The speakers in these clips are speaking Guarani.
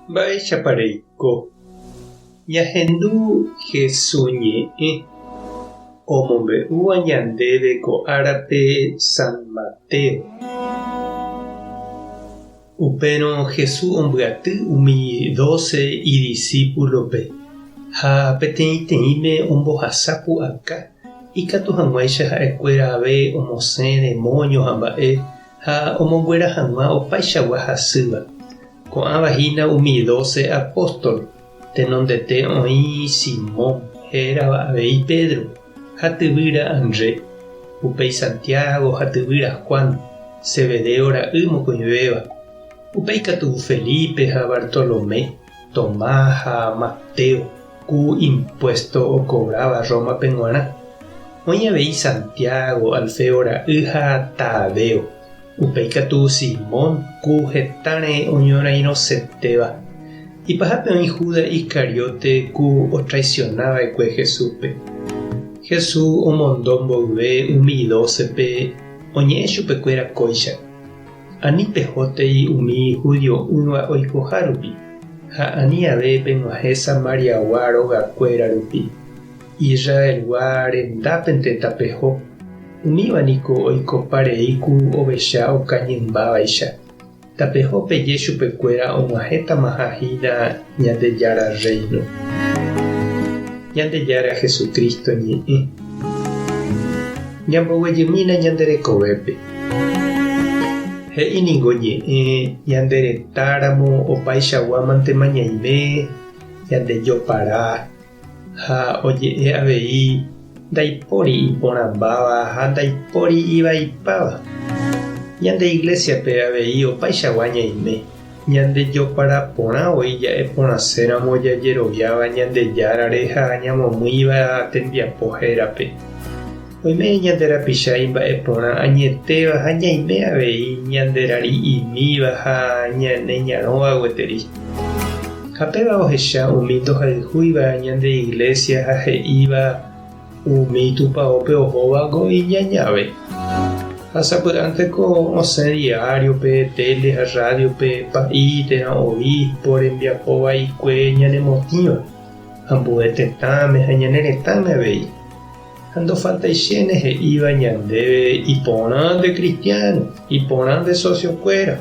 Mba'éichapa reiko? Ñahendu Hesu ñe'ẽ omombe'úva ñandéve ko árape San Mateo. Upérõ Jesús ombyaty umi dóse idisípulope ha peteĩteĩme ombohasa pu'aka ikatu hag̃uáicha ha'ekuéra ave omosẽ demóño ha mba'e ha omonguera hag̃ua opaichagua hasýva. Ko'ãva hína umi dóse apóstol, tenondete oĩ Simón, hérava avei Pedro, ha tyvýra André, upéi Santiago ha tyvýra Juan, Zebedeo ra'y mokõivéva, upéi katu Felipe ha Bartolomé, Tomás ha Mateo, ku impuésto okovráva Rómape g̃uarã. Oĩ avei Santiago, Alfeo ra'y ha Tadeo, upéi katu Simón, ku hetãre oñorairõsetéva. Ipahápe oĩ Judas Iscariote ku otraisiona va'ekue Jesúspe. Jesús omondo mboyve umi dócepe oñe'ẽ chupekuéra kóicha, Ani pehótei umi judio'ỹva oikoha rupi, ha ani ave peg̃uahẽ Samariagua rogakuéra rupi. Israelgua rendápente tapeho, umíva niko oikopa rei ku ovecha okañymbávaicha. Tapeho peje chupekuéra og̃uahẽtamaha hína Ñandejára Rréino. Ñandejára Jesucristo ñe'ẽ. Ñamboguejymína ñande rekovépe. He'i ningo ñe'ẽ ñande retáramo opaichagua mantema ñaime, ñande jopara, ha oje'e avei ndaipóri iporãmbáva ha ndaipóri ivaipáva. Ñande iglésiape avei opaichagua ñaime, ñande jopara porã voi ja'e porãséramo jajeroviáva Ñandejárare ha ñamomýiva tembiapo hérape. Oime ñande rapicha imba'e porã añetéva ha ñaime avei ñande rari'imíva ha ñane ñarõva gueteri. Ha péva ohecha umi ndohayhúiva ñande iglésia ha he'íva umi tupaópe ohóvango iñañave. Ha sapy'ánteko osẽ diáriope, téle ha rrádiope pa'i térã obispo rembiapo vaikue ñanemotĩva, ambue tetãme ha ñane retãme avei. Ha ndofaltaichéne he'íva ñandéve iporã nde kristiáno, iporã nde sosiokuéra.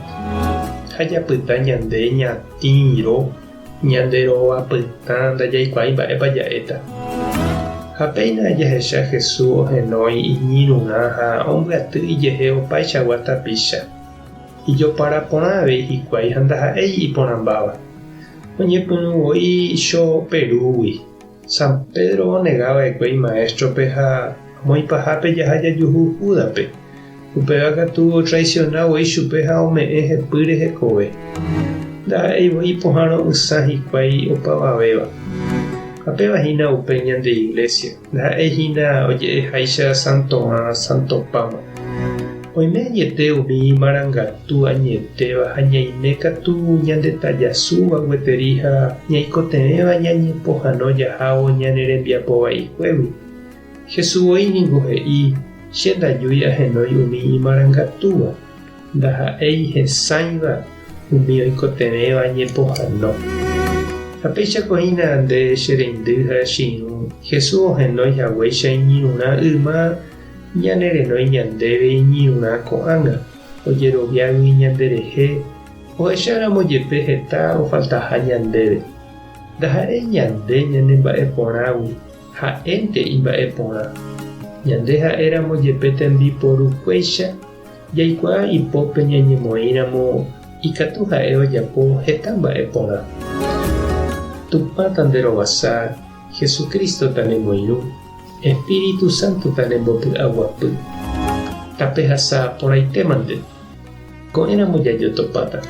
Ha japyta ñande ñatĩro, ñande rova pytã ndajaikuaái mba'épa ja'éta. Ha péina jahecha Jesús ohenói iñirũrã ha ombyaty ijehe opaichagua tapicha. Ijopara porã avei hikuái ha ndaha'éi iporãmbáva. Oñepyrũ voi cho Perúgui. San Pedro onega va'ekue imaéstrope ha amo ipahápe jaha jajuhu Júdaspe. Upéva katu otraisiona voi chupe ha ome'ẽ hepýre hekove. Ndaha'éi voi ipohãro'ysã hikuái opavavéva. Ha péva hína upe ñande Iglesia, ndaha'éi hína oje'eháicha santorã santopáma. Oime añete umi imarangatu añetéva ha ñaime katu ñandetajasúva gueteri ha ñaikotevẽva ñañepohãno jahávo ñane rembiapo vaikuégui. Jesús voi ningo he'i, Che ndajúi ahenói umi imarangatúva, ndaha'éi hesãiva umi oikotevẽva ñepohãno. Ha péichako hína nde che reindy ha che irũ, Jesús ohenói haguéicha iñirũrã yma Ñane renói ñandéve iñirũrã ko'ág̃a, ojeroviágui ñanderehe, ohecháramo jepe heta ofaltaha ñandéve. Ndaha'éi ñande ñanemba'eporãgui, ha'énte imba'eporã. Ñande ha'éramo jepe tembiporukuéicha, jaikuaa ipópe ñañemoĩramo ikatu ha'e ojapo heta mba'e porã. Tupã tanderovasa, Jesucristo tanemoirũ. Espíritu Santo tanembopy'aguapy. Tapehasa porãitémante. Ko'ẽramo jajotopáta.